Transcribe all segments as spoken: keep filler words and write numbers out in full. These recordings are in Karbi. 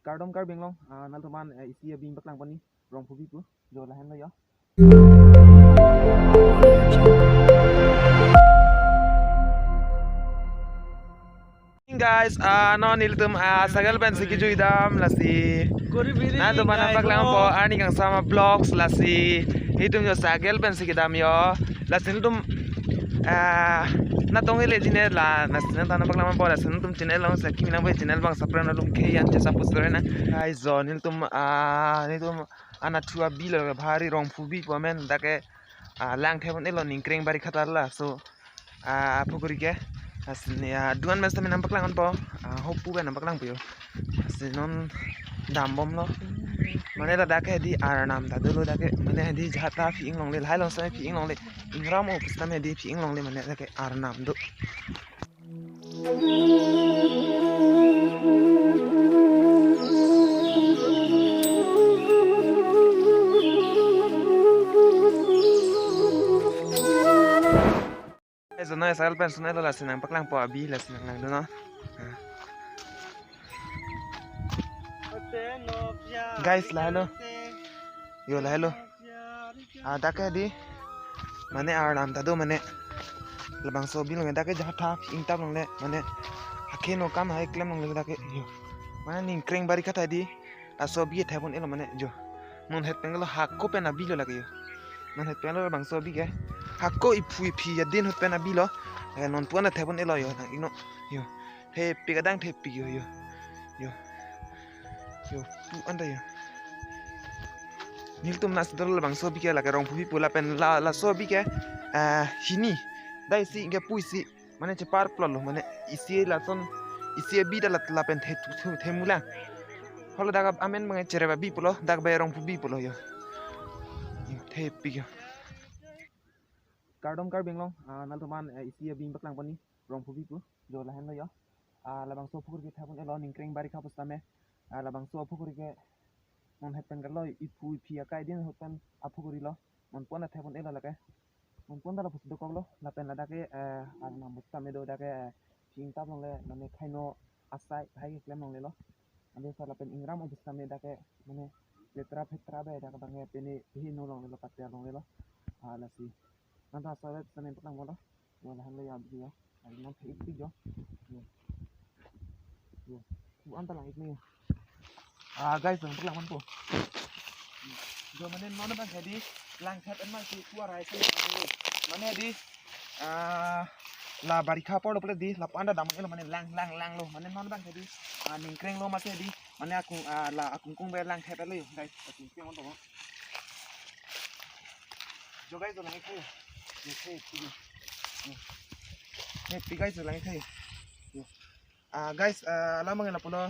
Kardom Karbi Anglong, ah, nanglitum aphan, eh, isi abing paklang pon ni, Rongphubi pu, jo lahenlo yo. Guys, ah, non ilitum, ah, cycle pen si kejui dam lasi. Nanglitum aphan nangpaklang po, arni kangsam a-vlogs lasi. Itum jo cycle pen si kedam yo. Lasi nelitum, ah, natong ile jine la, lasi nangpaklang po, lasi nelitum channel along si kimi nang channel abang subscribe nangtum khei an che support nang. Guys, jo nelitum, ah, nelitum anatthu abi lo, bhari Rongphubi pu amen, dak ke, ah, lang thep un-elo, ningkreng bari khatar la, so, ah, apukhuri ke, lasi ne, ah, duan mes tamen nangpaklang pon po, ah, hopu pen nangpaklang po yo, lasi non dambomlo, mane ladak ke di arnam ta dolo dak ke, mane di jahata pi-ing longle, lahai along si pi-ing longle, ingram o pusitame di pi-ing longle, mane dak ke arnam do. Eh, jono cycle pen sun-elo, lasi nangpaklang po abi, lasi nanglang dun no. Guys, lahelo. Yo, lahelo. Ah, dak ke di, mane arnam ta do, mane labangso abi along dak ke jahata pi-ing tap longle, mane akheno kam hai klem longle dak ke yo. Mane ningkreng bari khatar di, laso abi thep un-elo mane jo. Non het pen lo, hako pen abi lo lake yo. Non het pen lo labangso abi ke. Hako iphu iphi adin het pen abi lo. Eh, non pu an thep un-elo yo, nang-iknon yo. Thepik adang thepik yo, yo. Yo. Yo, pu anta yo. Nelitum nasi dolo labangso abi ke, lake Rongphubi pu lapen la, laso abi ke, ah, hini. Dai si ke pu isi, mane chepar plot lo, mane isi lason, isi abi ta la, lapen the, the, themulang. Holo dak amen mane Cherep abi pulo, dak bai Rongphubi pulo yo. Yo, thepik yo. Kardom Karbi Anglong, ah, nanglitum aphan, eh, isi abing paklang pon ni, Rongphubi pu, jo lahenlo yo. Ah, labangso apukhuri ke thep un-elo, ningkreng bari kha pusitame. Ah, labangso apukhuri ke non het pen kalo, iphu iphi akai din het pen apukhuri lo. Non pu an thep un-elo lake. Non pu an ta lapusi dokoklo, lapen ladak ke, eh, arnam pusitame do dak ke, eh, pi-ing tap longle, mane khaino asai hai ke klem longlelo. Ade sa lapen ingram o pusitame dak ke, mane letra phetra bai dak abang ke pine peheno longlelo, pater longlelo. Ah, lasi. Nangta sa web sa nangpaklang pon lo. Yo, lahenlo yo abi yo. Abi non thepik yo. Yo. Yo. Pu anta lang-iknon yo. Ah, guys, nangpaklang pon po. Jo, mane non abang ke di, lang thep en ma si pu arai si. Mane di, ah, la barikha apor lo pule di, lapu an ta dam un-elo, mane lang, lang, langlo. Mane non abang ke di, ah, ningkreng lo mate di, mane akung, ah, la akungkung bai lang thep lo yo, guys. Akungkung pon to. Jo guys, jo lang-ik yo. Yo, thepik yo. Yo. Thepik guys, jo lang-ik yo. Yo. Ah, guys, ah, alam abang ke lapulo.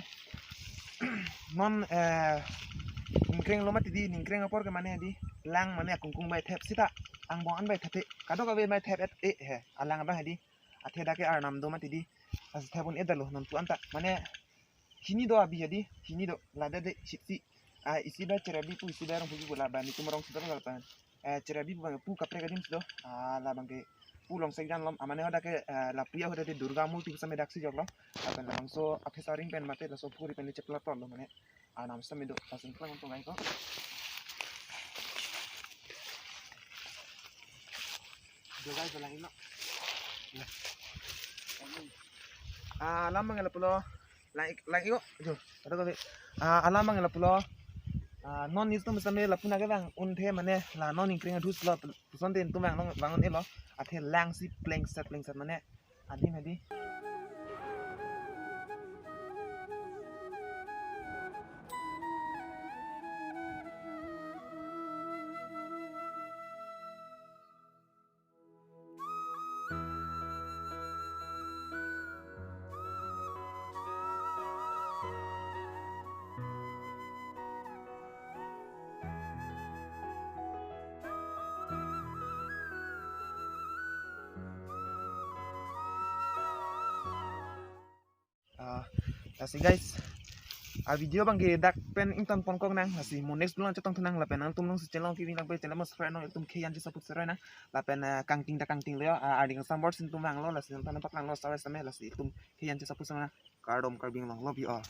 Non, eh, ningkreng lo mati di, ningkreng apor ke mane di, lang mane akungkung bai thep sita, angbong an bai thep, kadokave bai thep et, eh, he, alang abang he di, athe dak ke arnam do mati di, lasi thep un-edetlo, non pu anta, mane, hini do abi he di, hini do, ladak de, sitsi, ah, isi bai Cherep abi pu, isi bai Rongphubi pu, la bai nelitum arong si do lapen. Eh, Cherep abi pu abang pu kaprek adim si do. Ah, labang ke pu Longsek Janlom, ah, mane hadak ke, eh, lapu ya hadak ke Durga murti pusitame dak si joklo. Lapen labangso aphi saring pen mate laso apukhuri pen cheplar plot lo mane. Arnam sitame do, lasi nangpaklang pon guys ko. Jo guys, jo lang-iknon. Ah, alam abang ke lapulo. Lang-ik, lang-ik yo. Jo, kadokave. Ah, alam abang ke lapulo. Ah, non nelitum sitame lapu nangkevang un-e mane la non ningkreng adus lo, puson te nelitum vang, vang un-elo. Athe lang si plengset plengset mane. Adim he di. Ah, lasi guys, ah, video abang ke dak pen ington pon kok nang, lasi mo next vlog chetong thu nang, lapen nangtum along si channel along kimi nang pen channel mo subscribe nang, itum khei an che support serai nang, lapen, ah, kangting ta kangting lo yo, ah, arding sambor si nelitum vanglo, lasi nangtum nangpaklanglo, sawe same, lasi itum khei an che support serai nang, Kardom Karbi Anglong, love you all.